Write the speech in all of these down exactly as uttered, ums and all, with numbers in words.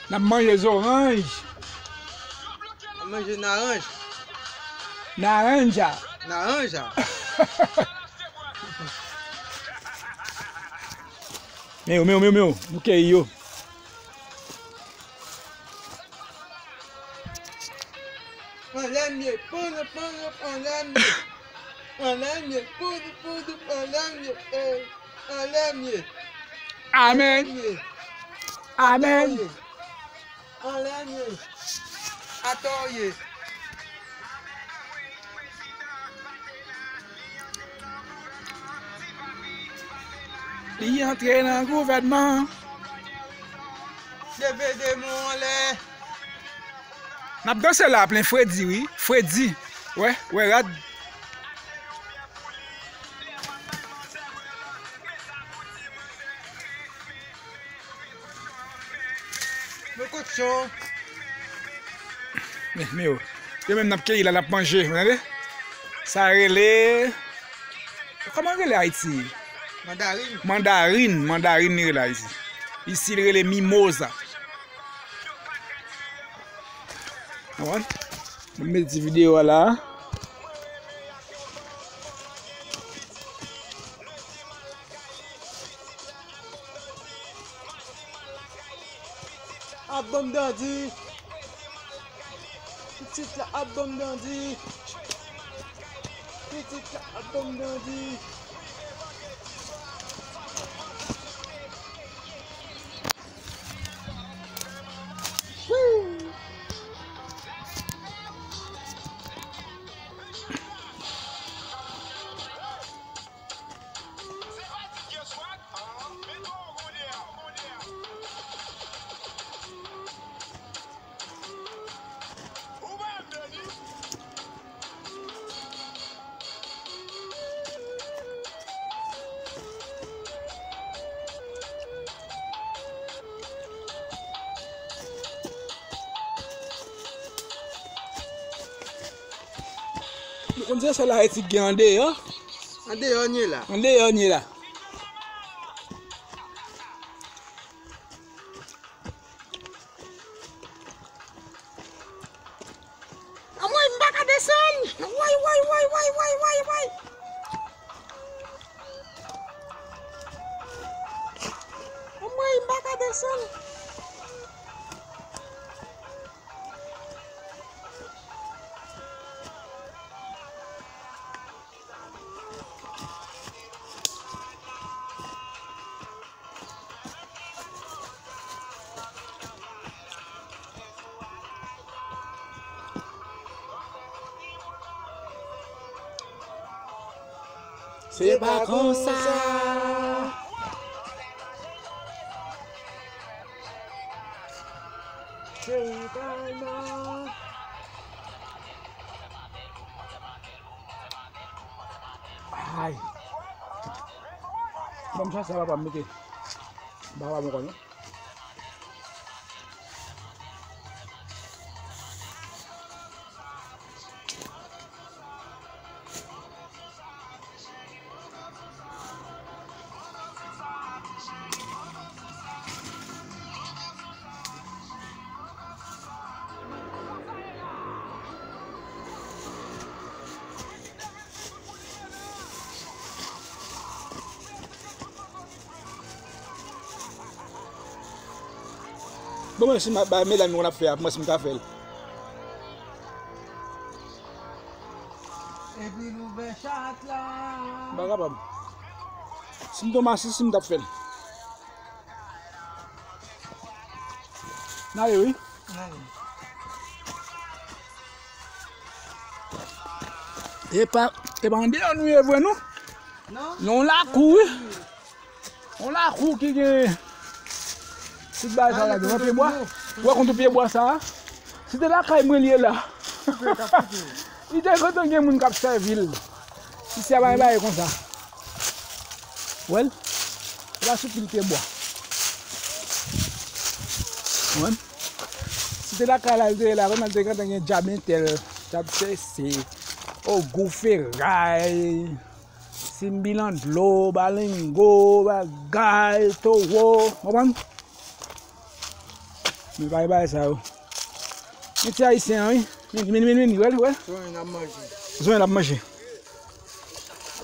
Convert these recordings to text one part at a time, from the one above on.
N ap manje zoranj. N ap manje naranj. Naranja. Naranja. Men yo, men yo, men yo, men yo. Nou keyi yo. Anlè m ye, poudoup, poudoup, anlè m ye. Anlè m ye, poudoup, poudoup, anlè m ye, eh, anlè m ye. Amèn. Anlè m ye. Amèn. Atò ye. Anlè m ye. Atò ye. Li antre nan gouvènman. Leve demon anlè. N ap danse la plen fredi wi, fredi. Wè, wè rad. Men kot yo? Men, men yo. Yo menm n ap keyi la, n ap manje, ou tande? Sa rele, kòman rele Ayiti? Mandarin. Mandarin, mandarin li rele Ayiti. Isi li rele mimoza. Konprann? Mwen mete ti videyo a la. Ap ban m dandi. Pitit la ap ban m dandi. Pitit la ap ban m dandi. Nou konn se sèl Ayiti k gen andeyò. Andeyò n ye la. Andeyò n ye la. Anmwey, m pa ka desann. Woy, woy, woy. Anmwey, m pa ka desann. Se pa konsa. Se pa konsa. Ay. Ban m chache a papa m mete. Ba papa m ankò non. Bon, mwen si m ap bay medam yo konn ap fè a, pou mwen si m ka fè l. Epi l ouvè chat la. M pa kapab. Si m te yon masisi, m t ap fè l. N ale wi. N ale. Epa, epa andeyò nou ye vre non? Non. Nan yon lakou wi. Yon lakou ki gen tout bagay sa la, yon pyebwa. Ou wè konn pyebwa sa a? Si te lakay mwen li ye la. Li te gentan gen moun k ap sèvi l. Isi a pa gen bagay konsa. Ou wè l? Se pa sou pil pyebwa. Ou wè l? Si te lakay la, li te ye la, kounye a l te gentan gen djab entèl, djab sèse, ogou feray. Sinbi nan dlo, balengo, bagay, towo, konprann? Men pa bay sa yo. Men ti ayisyen an, wi. Men, men, men, men, wè, wè. Zonyon ap manje. Zonyon ap manje.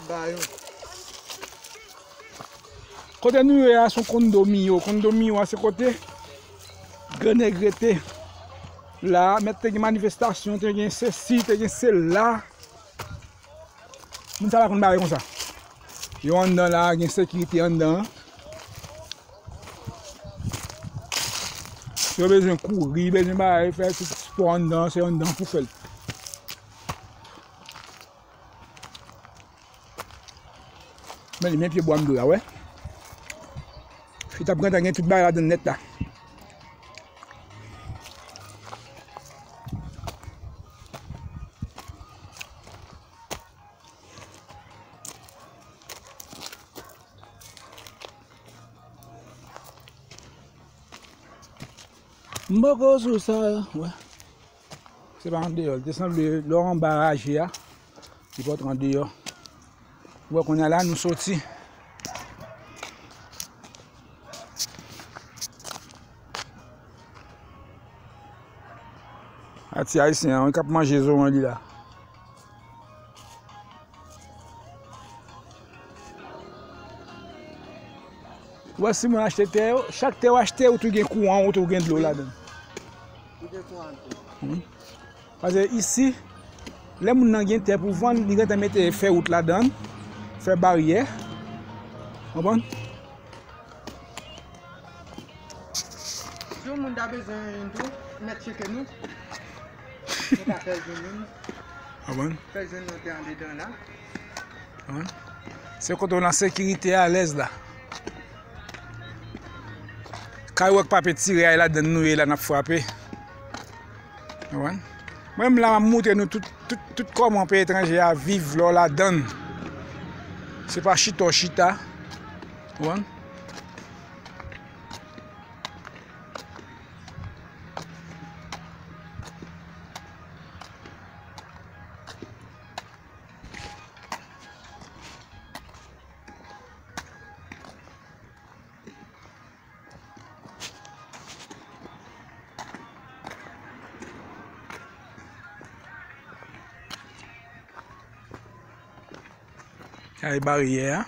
Ba yo. Kote nou ye a, se yon kondominyo. Kondominyo a, se kote Gran Nèg rete. La, mèt te gen manifestasyon, te gen sesi, te gen sela. Moun sa pa konn bagay konsa. Yo anndan la, gen sekirite anndan an. Si yo bezwen kouri, bezwen bagay, fè tout spò anndan, se anndan pou fè l. Men li men pye bwa m dwe a, wè. Fi t ap gentan gen tout bagay ladan nèt la. M poko sou sa, wè. Se pa andeyò. Li te sanble lè w anba raje a, li pot andeyò. Ou wè kounye a la, nou soti. A ti ayisyen an, wi, k ap manje zoranj li la. Ou wè, si moun achte tè yo, chak tè w achte, ou tou gen kouran, ou tou gen dlo ladan. Ou gen kouran tou. Wi. Paske isi, lè moun nan gen tè pou vann, li gentan mete fè wout ladan, fè baryè. Konprann? Si yon moun ta bezwen youn tou, mèt tcheke nou. Nou ka fè jwenn youn. Konprann? Fè jwenn nou te andedan la. Konprann? Se kote w nan sekirite, alèz la. Kay w ak pape tire ay ladan nou ye la, n ap frape. Konprann? Mwen menm la, m ap montre nou tout, tout, tout kòman peyi etranje a viv lè w ladan l. Se pa chita w chita. Konprann? Sa e baryè a.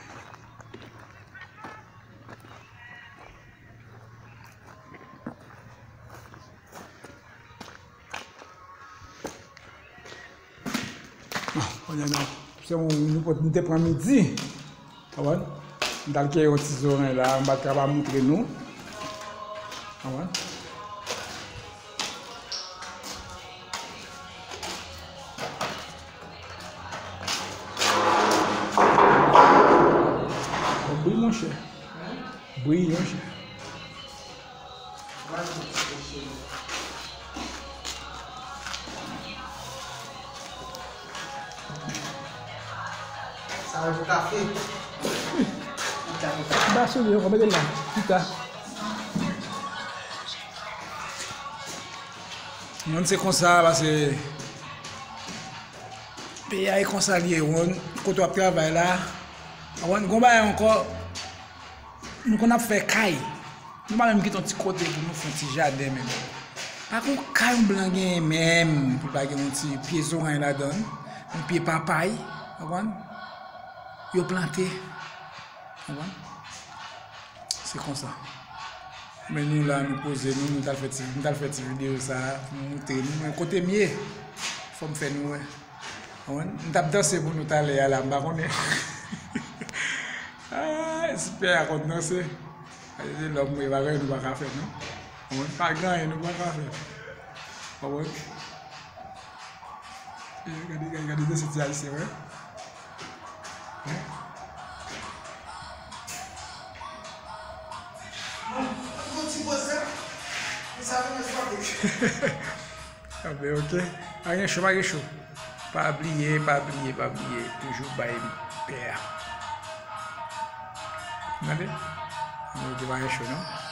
Bon, kounye a, se yon, nou pot, nou te pran midi. Konprann? M t al keye yon ti zoranj la, m pa t ka pa montre nou. Konprann? Bon, bri, monchè. Bri, monchè. Sa yo pou kafe. Ba sou li ankò, mete l la. Chita. Moun se konsa, paske peyi a e konsa li ye, moun kote w ap travay la. Konprann? Gon bagay ankò, nou konn ap fè kay. Nou pa menm kite yon ti kote pou nou fè yon ti jaden menm. Pa gon kay yon blan genyen menm pou l pa gen yon ti pye zoranj ladan l, yon pye papay, konprann? Yo plante. Konprann? Se konsa. Men nou la, nou poze nou, nou t al fè ti, nou t al fè ti videyo sa a, pou m montre nou, men kote m ye, fò m fè nou wè. Konprann? M t ap danse pou nou talè a la, m pa konnen. Ah, si pè a konn danse. Gade se lòm mwen, pa gen anyen nou pa ka fè, non. Konprann? Pa gen anyen nou pa ka fè. Konprann? Gade, gade, gade, gade, se ti ayisyen, wè. Hein? Anben, ok. Pa gen cho, pa gen cho. Pa bliye, pa bliye, pa bliye. Toujou bay pè a. Gade. Anben, ok, pa gen cho, non.